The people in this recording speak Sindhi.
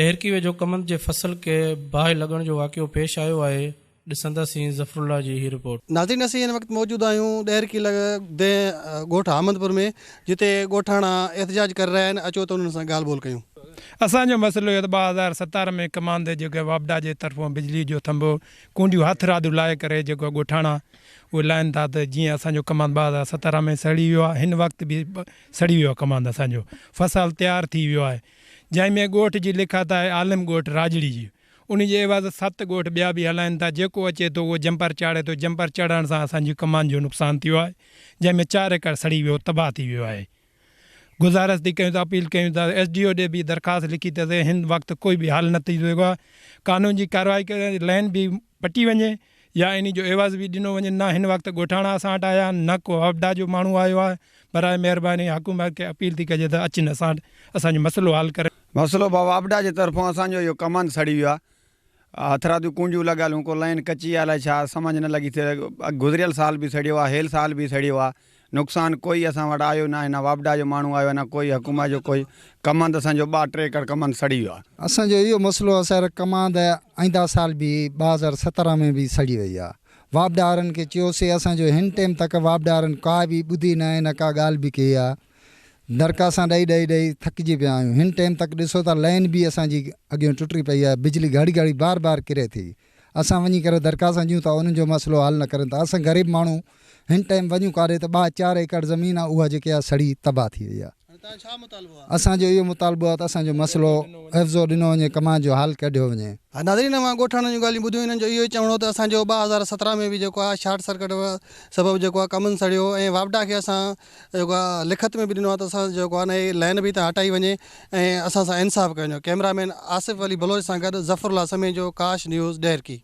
ڏهرڪي ويجهو ڪمند جي فصل کي باهه لڳڻ جو واقعو پيش آيو آهي، ڏسنداسين ظفر الله جي هي رپورٽ. ناظرين اسين هن وقت موجود آهيون ڏهرڪي لڳ ديهه ڳوٺ حامدپور ۾ جتي ڳوٺاڻا احتجاج ڪري رهيا آهن اچو ته انهن سان ڳالهه ٻولهه ڪيون. اسان جو مسئلو اهو ته 2017 ۾ ڪماند جيڪو واپڊا جي طرفون بجلي جو ٿنڀو ڪونڊيون هٿرادو لائي ڪري جيڪو ڳوٺاڻا اهي لائن ٿا ته جيئن اسان جو ڪماند 2017 ۾ سڙي ويو آهي هن وقت به سڙي ويو آهي ڪماند اسان جو فصل تيار ٿي ويو آهي جنهن ۾ ڳوٺ جي لکت آهي عالم ڳوٺ راڄڙي جي ان جي عيوض ست ڳوٺ ٻيا به هلائن ٿا جيڪو اچي ٿو اهو جمپر چاڙهي ٿو جمپر چڙهڻ سان اسان جي ڪماند جو نقصان ٿيو آهي جنهن ۾ چار ايڪڙ سڙي ويو تباهه ٿي ويو آهي گذارش ٿي ڪيون ته اپيل ڪيون ٿا ايس ڊي او ڏي به درخواست لکي ته هن وقت ڪوئي به حل نه ٿي سگهيو آهي قانون جي ڪارروائي ڪري لين به پٽي وڃي يا انهي جو عيوض به ڏنو وڃي نه هن وقت ڳوٺاڻا اسان وٽ آيا آهن نه ڪو واپڊا جو ماڻهو آيو آهي براء مهرباني حڪومت کي اپيل ٿي ڪجي ته اچن اسان وٽ اسان جو مسئلو حل ڪري. مسئلو ڀاء واپڊا جي طرفون اسان جو اهو ڪمند سڙي ويو آهي هٿرادو ڪونجون لڳل هيون ڪو لائين ڪچي آهي الائي ڇا سمجهه نه لڳي ٿي گذريل سال به سڙيو آهي هيل سال به سڙيو آهي نقصان ڪوئي اسان وٽ آيو ناهي نه واپڊا جو ماڻهو آيو آهي نه ڪوئي حڪومت جو ڪوئي ڪمند اسان جو ٻه ٽي ايڪڙ ڪمند سڙي ويو آهي. اسان جو اهو مسئلو آهي سر ڪماند آئنده سال به 2017 ۾ به سڙي وئي آهي واپڊا وارن کي چيوسي اسان جو هن ٽيم تڪ واپڊا وارن ڪا به ٻڌي ناهي نه ڪا ڳالهه به ڪئي آهي درخواستان ڏئي ڏئي ڏئي ٿڪجي پيا آهيون هن ٽيم تڪ ڏسو ته لائين به اسان جي اڳيون ٽٽي پئي آهي بجلي گهڙي گهڙي بار بار ڪري ٿي اسان وڃي ڪري درخواستان ڏيون ٿا انهن جو مسئلو حل نه ڪرن ٿا اسان غريب ماڻهو هن ٽائيم وڃون ڪاڏي ته ٻه چار ايڪڙ زمين آ اها جيڪي آ سڙي تباهه ٿي وئي آ اسان جو اهو مطالبو آ ته اسان جو مسئلو عيوضو ڏنو وڃي ڪمان جو حل ڪڍيو وڃي. ناظرين اوهان ڳوٺاڻن جون ڳالهيون ٻڌيون انهن جو اهو ئي چوڻ هو ته اسان جو 2017 ۾ به جيڪو آ شارٽ سرڪٽ سبب جيڪو آ ڪمن سڙيو ۽ واپڊا کي اسان جيڪو آ لکت ۾ به ڏنو آ ته اسان جيڪو آ نه هي لائين به هتان هٽائي وڃي ۽ اسان سان انصاف ڪيو وڃي ڪئميرا مين آصف علي بلوچ سان گڏ ظفر الله سميجو ڪاش نيوز ڏهرڪي.